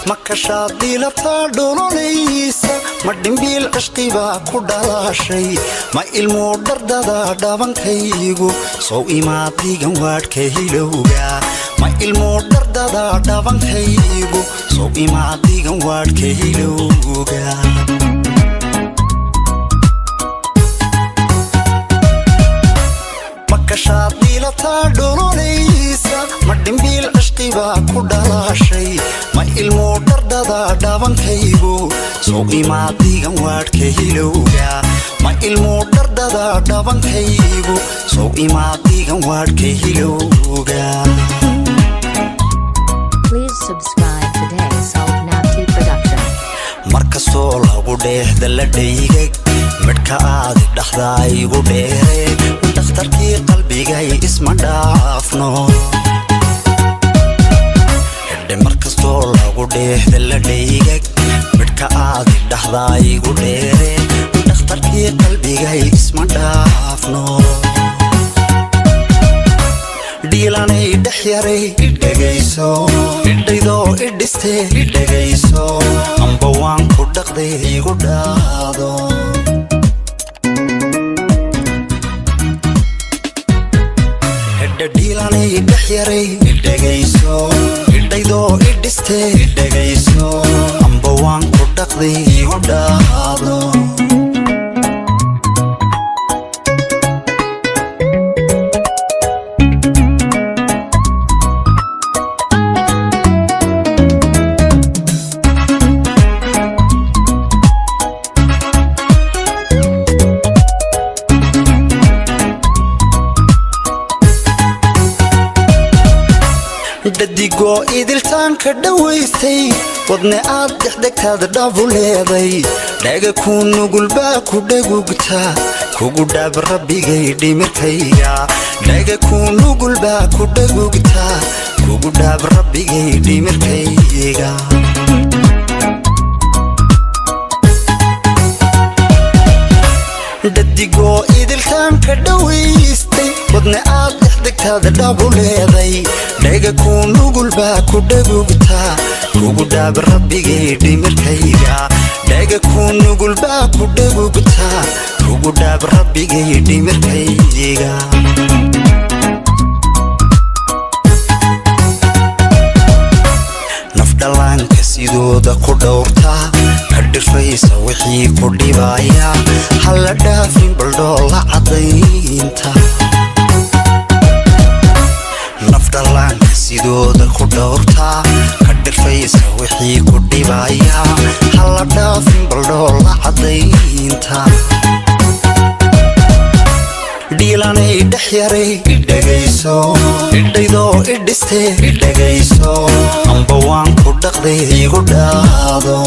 Ma kashaad dhiilataa dhololaysa? Ma dhimbiil cishqibaa ku dhalaashay? Ma ilmuu dhardada dhabankaygu sow imaad dhigan waadhka hilowga? Ma ilmuu dhardada dhabankaygu sow imaad dhigan waadhka hilowga? Ma kashaad dhiilataa dhololaysa? Ma dhimbiil cishqibaa ku dhalaashay? Ma ilmuu dhardada dhabankaygu sow imaad dhigan waadhka hilowga? Ma ilmuu dhardada dhabankaygu sow imaad dhigan waadhka hilowga? Please subscribe today, Salt Nabti Production. Markastoo lagu dheehda la dhaygag, midhka aadi dhaxdaa igu dheere. Dhakhtarkii qalbigay, isma dhaafno. Hedhe, markastoo lagu dheehda la dhaygag, midhka aadi dhaxdaa igu dheere. Dhakhtarkii qalbigay, isma dhaafno. Dhiilanay dhex yaray, idhegayso. Idhaydoo idhiste, idhegayso. Amba waan ku dhaqday, igu dhaado. Hedha, dhiilanay dhex yaray, idhegayso. Idhaydoo idhiste, idhegayso. Amba waan ku dhaqday, igu dhaado. Dhadigoo idiltaanka dhowaystay, wadne aad dhexdhegtaad dhabu leeday. Dhaga kuu nugulbaa ku dhagugta, kugu dhaab rabbigay dhimirkayga. Dhaga kuu nugulbaa ku dhagugta, kugu dhaab rabbigay dhimirkayga. Dhadigoo idiltaanka dhowaystay, wadne aad dhexdhegtaad dhabu leeday. Dhaga kuu nugulbaa ku dhagugta, kugu dhaab rabbigay dhimirkayga. Dhaga kuu nugulbaa ku dhagugta, kugu dhaab rabbigay dhimirkayga. Nafdhallaanka sidooda ku dhowrta, ka dhirfaysa wixii ku dhibaya. Hala dhaafin baldhoolla caddaynta. Nafdhallaanka sidooda ku dhowrta, ka dhirfaysa wixii ku dhibaya. Hala dhaafin baldhoolla caddaynta. Dhiilanay dhex yaray, idhegayso. Idhaydoo idhiste, idhegayso. Amba waan ku dhaqday, igu dhaado.